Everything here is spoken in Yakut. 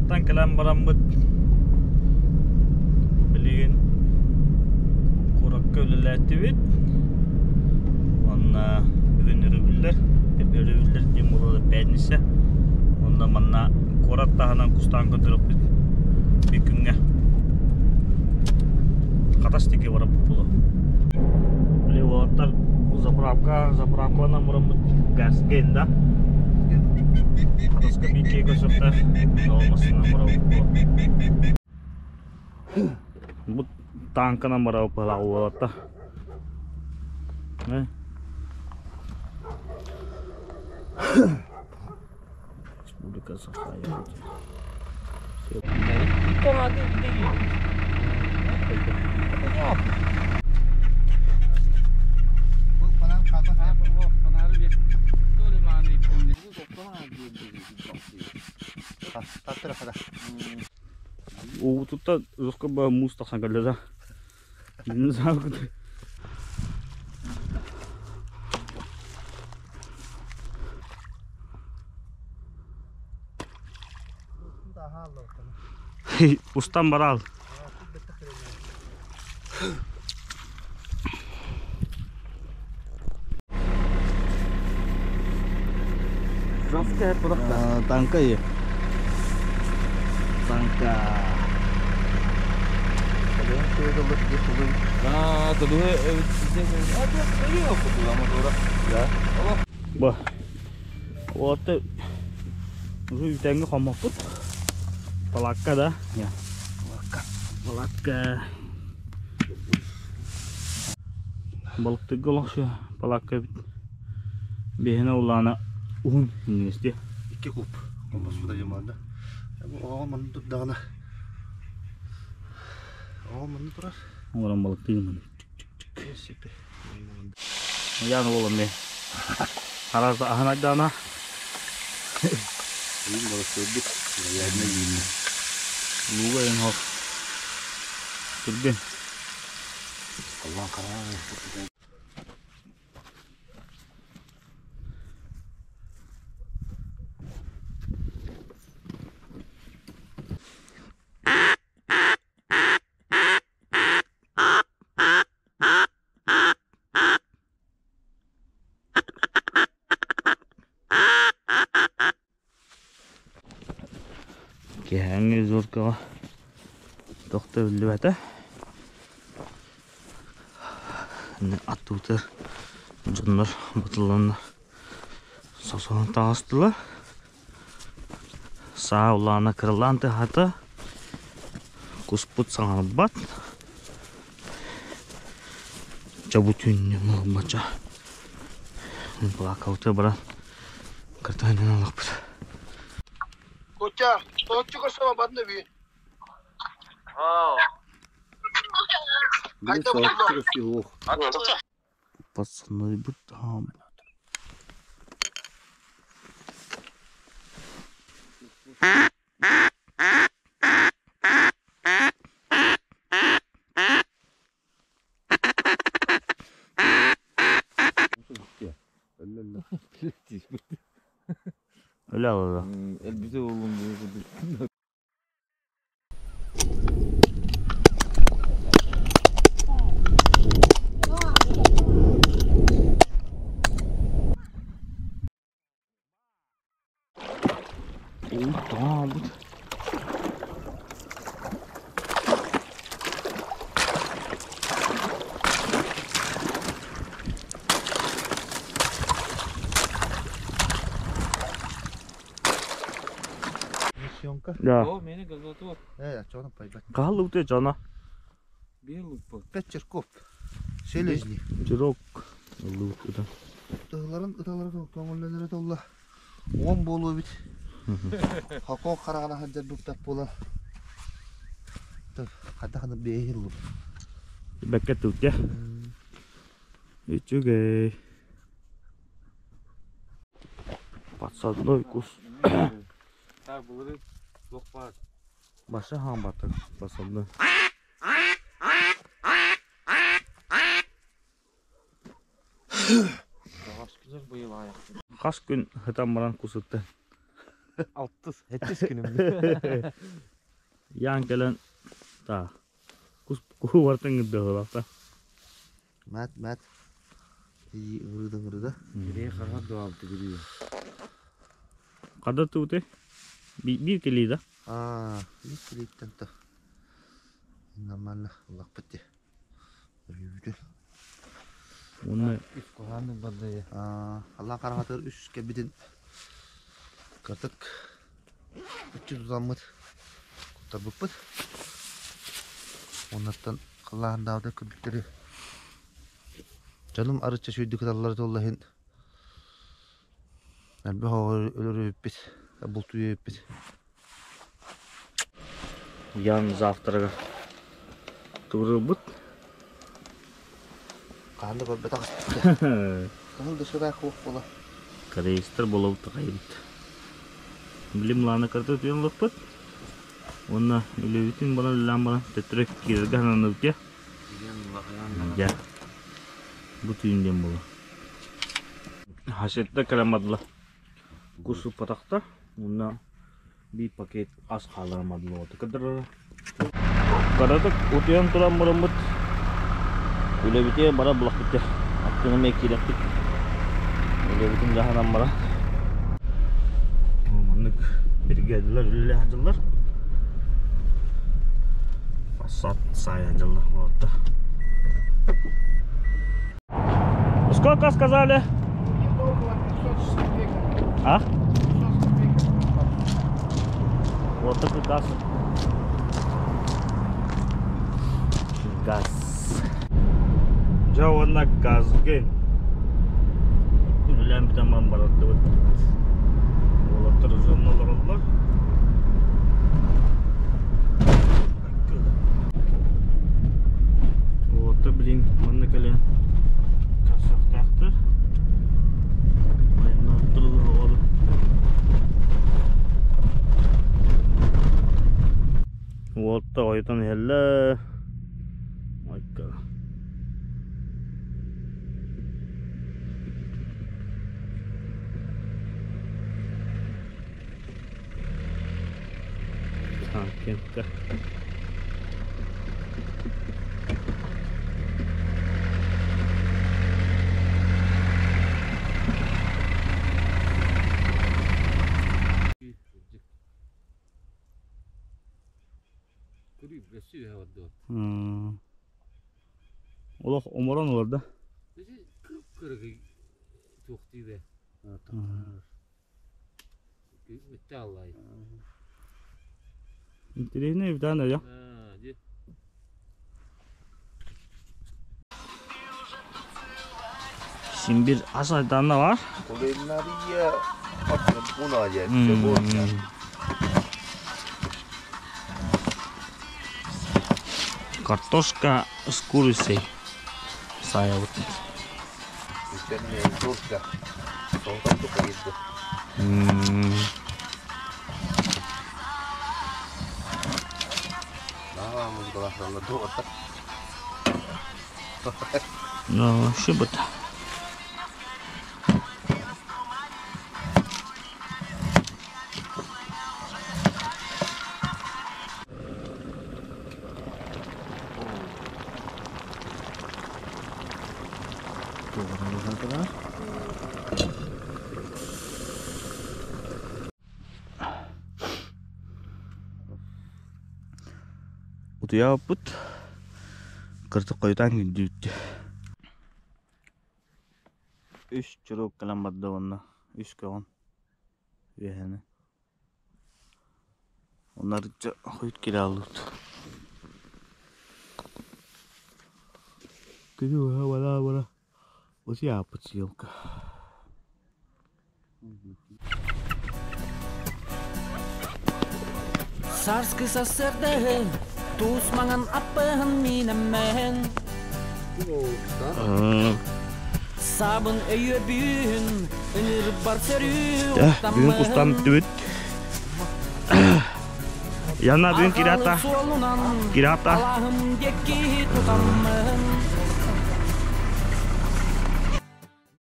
Куораттан кэлэн бараммыт билигин куоракка үлэлээтибит уонна бүгүн өрөбүллэр, өрөбүллэр диэн буолуо пятница. Уонна манна куорат таһынан кустаан көрдөрөхпүт биир күҥҥэ. Хатас диэки бараппыт буолуо. Били уолаттар заправка, заправкаланан бараммыт газген да Хатаска биир киһи көрсөхтөөх, ол массыынанан барабыт буолуо. Бу тааҥканан барабыт быһалаах уолаттар. Республика Саха Якутия. Уутуттан ызыкка муус тахсан кэллэ да. Устан барал. Таңка е. Таңка. Бу. Вот уже үтэҥҥэ хоммоппут. Палакка да. Палакка. Палакка. Балыктыырга олохсуйа палаакка эбит. Биһиэнэ улаана уһун иҥнэс дии. Икки куб хомпоспута диэн баар да. Оҕо манна турдаҕына оҕо манна турар. Оҥорон балыктыыр Ян уолум мен. Аразда аһын айдаана. Ийин балыктыырбыт. Ядна ииннэ. Лууга эн хох. Түргэн. Аллаан хараҕа Киэһээҥҥи зоркаҕа туох да биллибэтэ. Аттыбытыгар дьоннор батылланнар сосуһан таҕыстылар. Саа улаана кыралаан тыаһаата, куспут саҥарбат. Дьэ бу түүннү муһуммача плакалты баран кыртаһынан алахпыт. Кутя, тооччу көрсөмө бадны би. Хайда булла? Пацаны там. Öyle aldı. Elbise oğlum bu. Таабыт. Съемка. Да. О, мени газоту. Э, чоно пойдет. Каһаллыбыт дьоно. Белый по. Пять черков. Селезни. Чирок. Ыллыбыт Тыһыларын ыталары көҥүллэнэрэ толла. Уон буолуо эбит. Хокон хараҕына сылдьар быптах буолан. Хайдах аны бэйэ ыллым. Бэккэ тылтя. Үчүгэй. Подсадной кус. Так, былыры туох баар. Баша хаамбатык подсадной. Хас күн хытан баран кусутта. Алтыс, хэттис күнүм. Ян кэлэн та кус куһу бартын гыддыһылахта. Мат, мат. И ырыда ырыда. Бирей хархат дуалты бирей. Када туute? Bir кили да? Аа, bir килиттен то. Нормально, лаппыт. Үйүтү. Оны Үс куханны бадая. Аа, Алла карахатыр үс кебидин. Кыртык. Үчү тузаммыт. Куттарбыппыт. Оннаттан Аллаһын даавда күрдүктери. Жаным арыча шүйдү кыталлар толлахин. Әлбе өлөрүппит, бултуйуппит. Ян завтрага. Турубут. Каанды көрбөт агыс. Кахыл дышыра хух була. Корейстер болуп тагайбыт. Билим ланы карты түйен лыкпыт. Онна үлебитин бала лан бала тетрек кирган аныбытя. Я. Бу түйүнден була. Хашетте каламадла. Кусу патакта. Онна bir пакет ас хааларамадла. Кыдыр. Каратык утуян туран бараммыт. Үлебите бара булак битте. Аттыны ме киректик. Үлебитин жаханан бара. Маннык бригадалар үлеле хажылар. Фасад сай хажылар. Вот. Сколько сказали? Около 500 с копейками. А? 500 с копейками. Вот такой газ. Газ. Жауына газ ген. Үлән битаман баратты вот. Олаттар жонналар олар. Вот, блин, манна кэлэн. Касактактыр. Айна турулар олар. Вот ойтон хелле. Айка. Кентте. Кури бәсі хавадды. Олох оморон олар да. Бәсі кып кырыгы туқтыйды. Өтті Аллай. Интересный видан я. А, де. Şimdi bir ас айданна бар. Кулинария Буная, Картошка с курицей. Сая вот. Ну, вообще бы. Утуяппыт. Кыртык койутан күндүүттү. Үс чурук калан бадда онна. Үс көгөн. Үһәне. Оннар хуйт киле алут. Күдү бала бала. Утуяппыт съемка. Сарскы сасырды, туус маңан аппыһын минеммен. Сабын өйө бүүн, ыныр бар сөрүү Бүгүн кустан бүтүбүт. Яна бүгүн кирата. Кирата. Аллахым декки тутаммын.